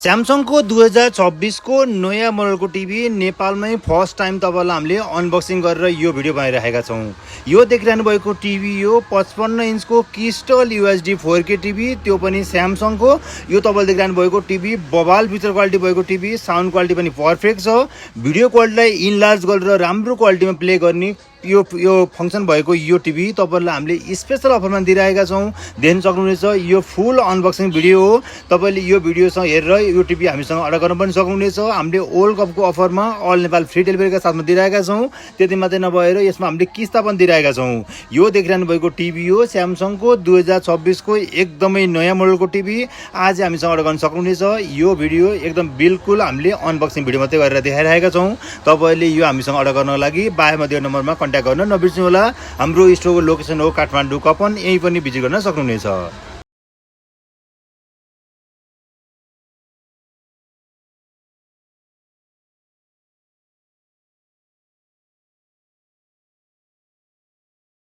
Samsung को 2026 को नयाँ मोडलको टिभी नेपालमै फर्स्ट टाइम तपाईहरुलाई हामीले अनबक्सिङ गरेर यो भिडियो बनाइरहेका छौं। यो देखिरहनु भएको टिभी यो 55 इन्चको क्रिस्टल UHD 4K टिभी, त्यो पनि स्यामसङ को। यो तपाईले देखिरहनु भएको टिभी बबाल पिक्चर क्वालिटी भएको टिभी, साउन्ड क्वालिटी पनि पर्फेक्ट छ। भिडियो क्वालिटीलाई इनलार्ज गरेर राम्रो क्वालिटीमा प्ले गर्ने यो फंक्सन भएको यो टिभी तपाईहरुलाई हामीले स्पेशल अफरमा दिइरहेका छौं। देख्न सक्नुहुनेछ यो फुल अनबक्सिङ भिडियो हो। तपाईले यो भिडियोसँग हेरेर यो टिभी हामीसँग अर्डर गर्न पनि सक्नुहुनेछ। हामीले वर्ल्ड कपको अफरमा अल नेपाल फ्री डेलिभरीका साथमा दिइरहेका छौं। त्यति मात्रै नभएर यसमा हामीले किस्ता पनि दिइरहेका छौं। यो देखिरहनु भएको टिभी हो स्यामसङ को 2026 को एकदमै नयाँ मोडलको टिभी। आज हामीसँग अर्डर गर्न सक्नुहुनेछ। यो भिडियो एकदम बिल्कुल हामीले अनबक्सिङ भिडियो मात्रै गरेर देखाइरहेका छौं। तपाईले यो हामीसँग अर्डर गर्नको लागि बायोमा दिएको नम्बरमा कन्ट्याक्ट गर्न नबिर्सनु होला। हाम्रो स्टोरको लोकेसन हो काठमाडौँ कपन, यही पनि भिजिट गर्न सक्नुहुनेछ।